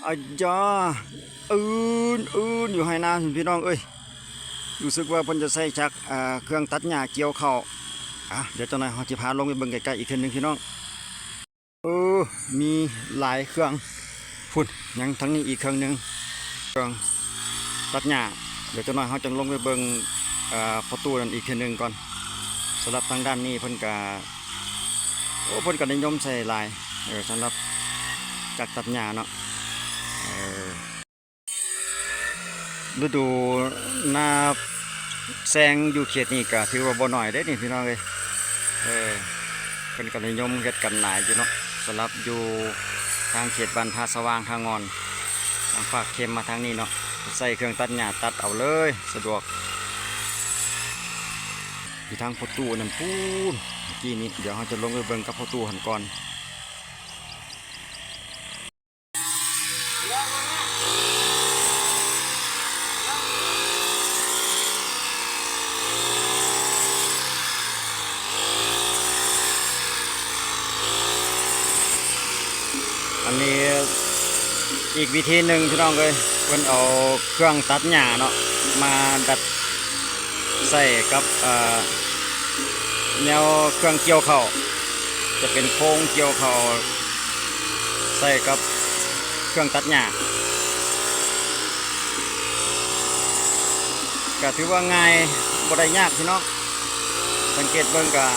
ອາຢາ ອື່ນໆ ຢູ່ໄຮ່ນາພີ່ນ້ອງເອີຍ. ຮູ້ສຶກວ່າເພິ່ນຈະໃຊ້ຈັກ ອ່າ ເຄື່ອງຕັດຫຍ້າກ່ຽວເຂົ້າ. ອ່າ ດຽວຈັກໜ້ອຍເຮົາຊິພາລົງໄປເບິ່ງໃກ້ໆອີກເທື່ອໜຶ່ງພີ່ນ້ອງ. ເອີ ມີຫຼາຍເຄື່ອງພຸ້ນ ຍັງທາງນີ້ອີກເຄື່ອງໜຶ່ງ ເຄື່ອງຕັດຫຍ້າ. ດຽວຈັກໜ້ອຍເຮົາຈັ່ງລົງໄປເບິ່ງ ອ່າ ພໍ່ຕູ້ນັ້ນອີກເທື່ອໜຶ່ງກ່ອນ. ສຳລັບທາງດ້ານນີ້ເພິ່ນກະ ໂອ້ ເພິ່ນກໍນິຍົມໃຊ້ຫຼາຍ ເອີ ສຳລັບຈັກຕັດຫຍ້າເນາະ ເອີ. ລະດູນາແຊງຢູ່ເຂດນີ້ກໍຖືວ່າບໍ່ໜ້ອຍເດ້ນີ້ພີ່ນ້ອງເອີຍ. ເອີ ເພິ່ນກໍນິຍົມເຮັດກັນຫຼາຍຢູ່ເນາະ ສຳລັບຢູ່ທາງເຂດບ້ານທ່າສະຫວ່າງ ທ່າງ່ອນ ທາງປາກເຄັມມາທາງນີ້ເນາະ ໃຊ້ເຄື່ອງຕັດຫຍ້າຕັດເອົາເລີຍ ສະດວກ. ຢູ່ທາງພໍ່ຕູ້ນັ້ນພຸ້ນ ເມື່ອກີ້ນີ້ ດຽວເຮົາຈະລົງໄປເບິ່ງກັບພໍ່ຕູ້ຫັ້ນກ່ອນ. ອັນນີ້ອີກວິທີໜຶ່ງພີ່ນ້ອງເອີຍ ເພິ່ນເອົາເຄື່ອງຕັດຫຍ້າເນາະ ມາດັດໃສ່ກັບ ເອີ ແນວເຄື່ອງກ່ຽວເຂົ້າ ຈະເປັນໂຄງກ່ຽວເຂົ້າ ໃສ່ກັບເຄື່ອງຕັດຫຍ້າ ກະຖືວ່າງ່າຍ ບໍ່ໄດ້ຍາກພີ່ນ້ອງ. ສັງເກດເບິ່ງກະ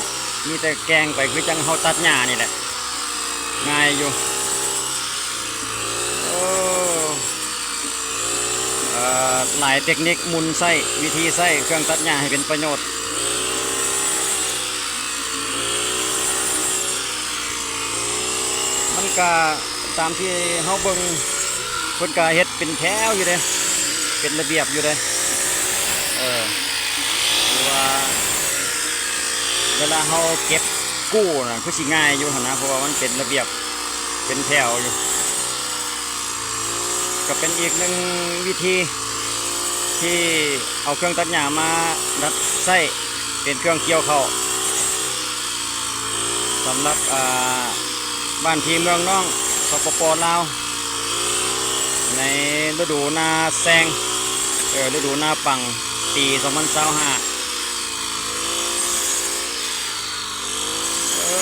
ມີແຕ່ແກ່ງໄປ ຄືຈັ່ງເຮົາຕັດຫຍ້ານີ້ແຫຼະ ງ່າຍຢູ່. ໂອ້ ເອີ ຫຼາຍເຕັກນິກ ມຸນໃຊ້ ວິທີໃຊ້ເຄື່ອງຕັດຫຍ້າໃຫ້ເປັນປະໂຫຍດ. ມັນກະຕາມທີ່ເຮົາເບິ່ງ ເພິ່ນກະເຮັດເປັນແຖວຢູ່ເດ້ ເປັນລະບຽບຢູ່ເດ້. ເອີ ຄືວ່າເວລາເຮົາເກັບກູ້ນະ ຄືຊິງ່າຍຢູ່ຫັ້ນນະ ເພາະວ່າມັນເປັນລະບຽບ ເປັນແຖວຢູ່. ກໍເປັນອີກໜຶ່ງວິທີທີ່ເອົາເຄື່ອງຕັດຫຍ້າມາດັດໃຊ້ເປັນເຄື່ອງກ່ຽວເຂົ້າ ສຳລັບ ອ່າ ບ້ານພີ່ເມືອງນ້ອງ ສປປ ລາວ ໃນລະດູນາແຊງ ເອີ ລະດູນາປັງ ປີສອງພັນຊາວຫ້າ. ເອີ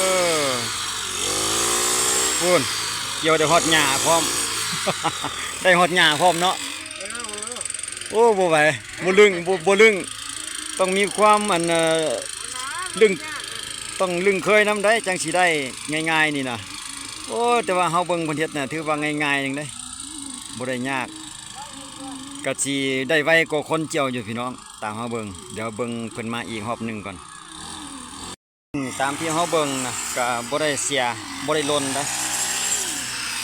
ພຸ້ນ ກ່ຽວໄດ້ຮອດຫຍ້າພ້ອມ ໄດ້ຮອດຫຍ້າພ້ອມເນາະ. ໂອ້ ບໍ່ໄຫວ ບໍ່ລຶ້ງ ບໍ່ ບໍ່ລຶ້ງ ຕ້ອງມີຄວາມ ອັນ ເອີ ລຶ້ງ ຕ້ອງລຶ້ງເຄີຍນຳໄດ໋ ຈັ່ງຊິໄດ້ງ່າຍໆນີ້ນະ. ໂອ້ ແຕ່ວ່າເຮົາເບິ່ງເພິ່ນເຮັດນະ ຖືວ່າງ່າຍໆໜຶ່ງເດ້ ບໍ່ໄດ້ຍາກ ກະຊິໄດ້ໄວກວ່າຄົນກ່ຽວຢູ່ພີ່ນ້ອງ. ຕາມເຮົາເບິ່ງ ດຽວເບິ່ງເພິ່ນມາອີກຮອບໜຶ່ງກ່ອນ. ຕາມທີ່ເຮົາເບິ່ງນະ ກະບໍ່ໄດ້ເສຍ ບໍ່ໄດ້ຫຼົ່ນນະ.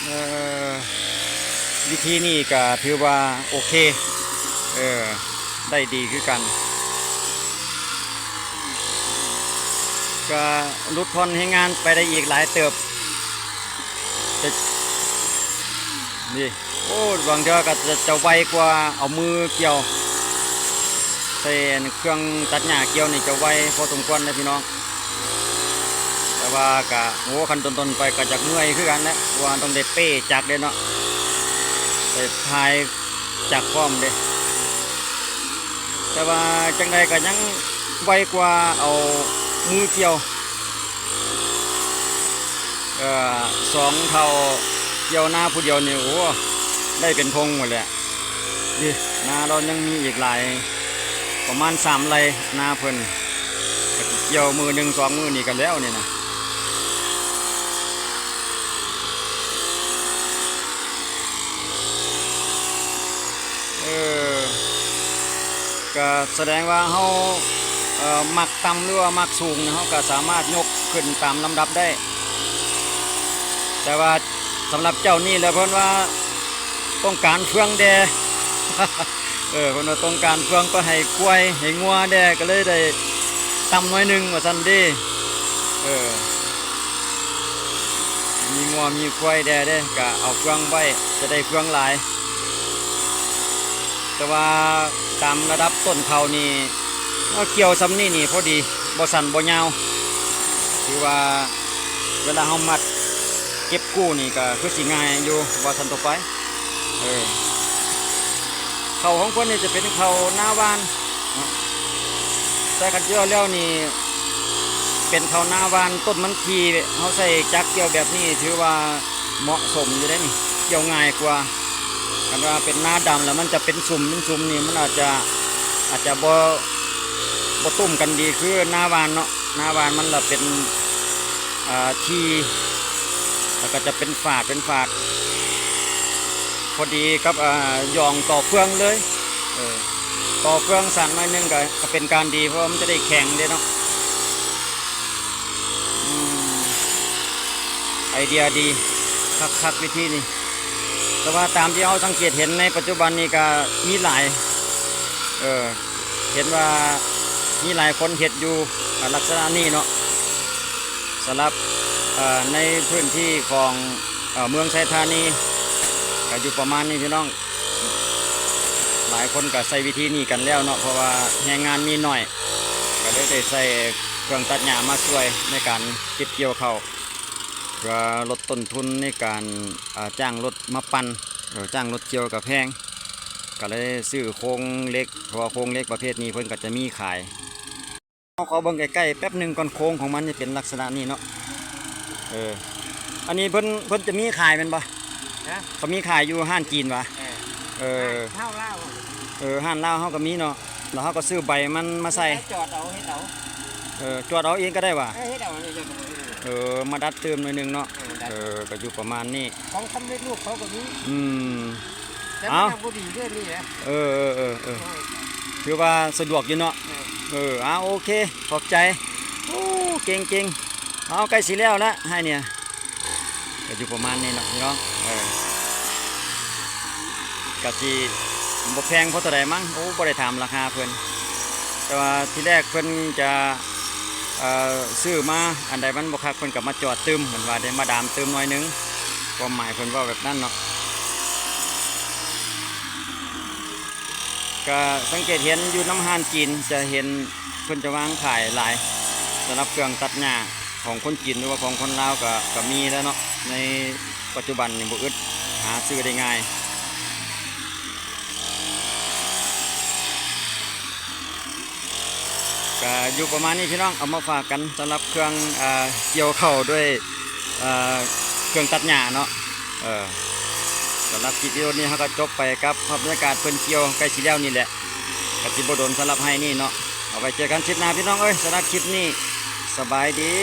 ເອີ ວິທີນີ້ກະຖືວ່າໂອເຄ ເອີ ໄດ້ດີຄືກັນ ກະຫຼຸດຜ່ອນແຮງງານໄປໄດ້ອີກຫຼາຍເຕີບ. ນີ້ ໂອ້ ບາງເທື່ອກໍຈະ ຈະໄວກວ່າເອົາມືກ່ຽວ ໃຊ້ອັນເຄື່ອງຕັດຫຍ້າກ່ຽວນີ້ຈະໄວພໍສົມຄວນເດ້ພີ່ນ້ອງ. ແຕ່ວ່າກະ ໂອ້ ຄັນດົນໆໄປກໍຢາກເມື່ອຍຄືກັນແຫຼະ ເພາະວ່າຕ້ອງໄດ້ເປ້ຈັກເດ້ເນາະ ໄດ້ພາຍຈັກພ້ອມເດ້. ແຕ່ວ່າຈັ່ງໃດກໍຍັງໄວກວ່າເອົາມືກ່ຽວ. ເອີ ສອງເຖົ້າກ່ຽວນາຜູ້ດຽວນີ້ ໂອ້ ໄດ້ເປັນທົ່ງໝົດແຫຼະ. ນີ້ ນາລາວຍັງມີອີກຫຼາຍ ປະມານສາມໄຮ່ນາເພິ່ນ ກໍຊິກ່ຽວມື້ໜຶ່ງສອງມື້ນີ້ກໍແລ້ວນີ້ນະ. ເອີ ກໍສະແດງວ່າເຮົາ ເອີ ມັກຕ່ຳ ຫຼືວ່າມັກສູງ ເຮົາກໍສາມາດຍົກຂຶ້ນຕາມລຳດັບໄດ້. ແຕ່ວ່າສຳລັບເຈົ້ານີ້ແຫຼະ ເພິ່ນວ່າຕ້ອງການເຟືອງແດ່ ເອີ ເພິ່ນວ່າຕ້ອງການເຟືອງໄປໃຫ້ຄວາຍໃຫ້ງົວແດ່ ກໍເລີຍໄດ້ຕ່ຳໜ້ອຍໜຶ່ງວ່າຊັ້ນເດ້. ເອີ ມີງົວມີຄວາຍແດ່ເດ້ ກະເອົາເຟືອງໄວ້ ຈະໄດ້ເຟືອງຫຼາຍ. ແຕ່ວ່າຕາມລະດັບຕົ້ນເຂົານີ້ ເອົາກ່ຽວຊ່ຳນີ້ນີ້ພໍດີ ບໍ່ສັ້ນບໍ່ຍາວ. ຖືວ່າເວລາເຮົາມັດເກັບກູ້ນີ້ກະຄືຊິງ່າຍຢູ່ ວ່າຊັ້ນຕໍ່ໄປ. ເອີ ເຂົ້າຂອງເພິ່ນນີ້ຈະເປັນເຂົ້ານາຫວ່ານເນາະ ແຕ່ຄັນກ່ຽວແລ້ວນີ້ເປັນເຂົ້ານາຫວ່ານ ຕົ້ນມັນທີ່ ເຮົາໃຊ້ຈັກກ່ຽວແບບນີ້ຖືວ່າເໝາະສົມຢູ່ເດ້ນີ້ ກ່ຽວງ່າຍກວ່າ. ຄັນວ່າເປັນນາດຳແລ້ວມັນຈະເປັນຊຸມເປັນຊຸມນີ້ ມັນອາດຈະ ອາດຈະບໍ່ ບໍ່ຕຸ້ມກັນດີຄືນາຫວ່ານເນາະ. ນາຫວ່ານມັນລະເປັນ ອ່າ ທີ່ ແລ້ວກໍຈະເປັນຝາດ ເປັນຝາດ ພໍດີກັບ ອ່າ ຢອງຕໍ່ເຟືອງເລີຍ. ເອີ ຕໍ່ເຟືອງສັ້ນໜ້ອຍໜຶ່ງກໍ ກໍເປັນການດີ ເພາະວ່າມັນຈະໄດ້ແຂງເດ້ເນາະ. ອືມ ໄອເດຍດີຄັກໆ ວິທີນີ້ ແຕ່ວ່າຕາມທີ່ເຮົາສັງເກດເຫັນໃນປັດຈຸບັນນີ້ກໍມີຫຼາຍ ເອີ ເຫັນວ່າມີຫຼາຍຄົນເຮັດຢູ່ ອາ ລັກສະນະນີ້ເນາະ. ສຳລັບ ເອີ ໃນພື້ນທີ່ຂອງ ເອີ ເມືອງໄຊທານີ ກໍຢູ່ປະມານນີ້ພີ່ນ້ອງ. ຫຼາຍຄົນກໍໃຊ້ວິທີນີ້ກັນແລ້ວເນາະ ເພາະວ່າແຮງງານມີໜ້ອຍ ກໍເລີຍໄດ້ໃຊ້ເຄື່ອງຕັດຫຍ້າມາຊ່ວຍໃນການເກັບກ່ຽວເຂົ້າ ເພື່ອລົດຕົ້ນທຶນໃນການ ເອີ ຈ້າງລົດມາປັ່ນ ເອີ ຈ້າງລົດກ່ຽວກໍແພງ ກໍເລີຍຊື້ໂຄງເຫຼັກ ເພາະວ່າໂຄງເຫຼັກປະເພດນີ້ເພິ່ນກໍຈະມີຂາຍ. ເຮົາຂໍເບິ່ງໃກ້ໆແປັບໜຶ່ງກ່ອນ ໂຄງຂອງມັນຈະເປັນລັກສະນະນີ້ເນາະ. ເອີ ອັນນີ້ເພິ່ນ ເພິ່ນຈະມີຂາຍແມ່ນບໍ່? ຮະ? ເຂົາມີຂາຍຢູ່ຮ້ານຈີນຫວາ? ເອີ ເອີ ຮ້ານລາວ ເອີ ຮ້ານລາວເຮົາກໍມີເນາະ ແລ້ວເຮົາກໍຊື້ໃບມັນມາໃສ່ ໃຊ້ຈອດເອົາ ເຮັດເອົາ ເອີ ຈອດເອົາເອງກໍໄດ້ຫວາ? ເອີ ເຮັດເອົາ ເຮັດເອົາ ເອີ ມາດັດຕື່ມໜ້ອຍໜຶ່ງເນາະ. ເອີ ດັດ ເອີ ກໍຢູ່ປະມານນີ້ ຂອງສຳເລັດຮູບເຂົາກໍມີ. ອືມ ແຕ່ມັນຍັງບໍ່ດີເດ້ນີ້ນະ. ເອີ ເອີ ເອີ ເອີ ຖືວ່າສະດວກຢູ່ເນາະ. ເອີ ເອີ ເອົາ ໂອເຄ ຂອບໃຈ. ໂອ້ ເກັ່ງໆ ເອົາ ໃກ້ຊິແລ້ວລະ ໃຫ້ນີ້ ກໍຢູ່ປະມານນີ້ເນາະພີ່ນ້ອງ. ເອີ ກະຊິບໍ່ແພງພໍເທົ່າໃດມັ້ງ. ໂອ້ ບໍ່ໄດ້ຖາມລາຄາເພິ່ນ ແຕ່ວ່າທີແລກເພິ່ນຈະ ເອີ ຊື້ມາ ອັນໃດມັນບໍ່ຄັກເພິ່ນກໍມາຈອດຕື່ມ ເພິ່ນວ່າເດ້ ມາດາມຕື່ມໜ້ອຍໜຶ່ງ ຄວາມໝາຍເພິ່ນເວົ້າແບບນັ້ນເນາະ. ກະສັງເກດເຫັນຢູ່ນຳຮ້ານຈີນ ຈະເຫັນເພິ່ນຈະວາງຂາຍຫຼາຍ ສຳລັບເຄື່ອງຕັດຫຍ້າຂອງຄົນຈີນ ຫຼືວ່າຂອງຄົນລາວ ກະ ກະມີແລ້ວເນາະ. ໃນປັດຈຸບັນນີ້ບໍ່ອຶດ ຫາຊື້ໄດ້ງ່າຍ. ກະຢູ່ປະມານນີ້ພີ່ນ້ອງ ເອົາມາຝາກກັນສຳລັບເຄື່ອງ ອ່າ ກ່ຽວເຂົ້າດ້ວຍ ເອີ ເຄື່ອງຕັດຫຍ້າເນາະ. ເອີ ສຳລັບຄລິບວິດີໂອນີ້ເຮົາກໍຈົບໄປກັບພາບບັນຍາກາດເພິ່ນກ່ຽວໃກ້ຊິແລ້ວນີ້ແຫຼະ ກໍຊິບໍ່ດົນສຳລັບໄຮ່ນີ້ເນາະ. ເອົາໄວ້ເຈີກັນຄລິບໜ້າພີ່ນ້ອງເອີຍ. ສຳລັບຄລິບນີ້ ສະບາຍດີ.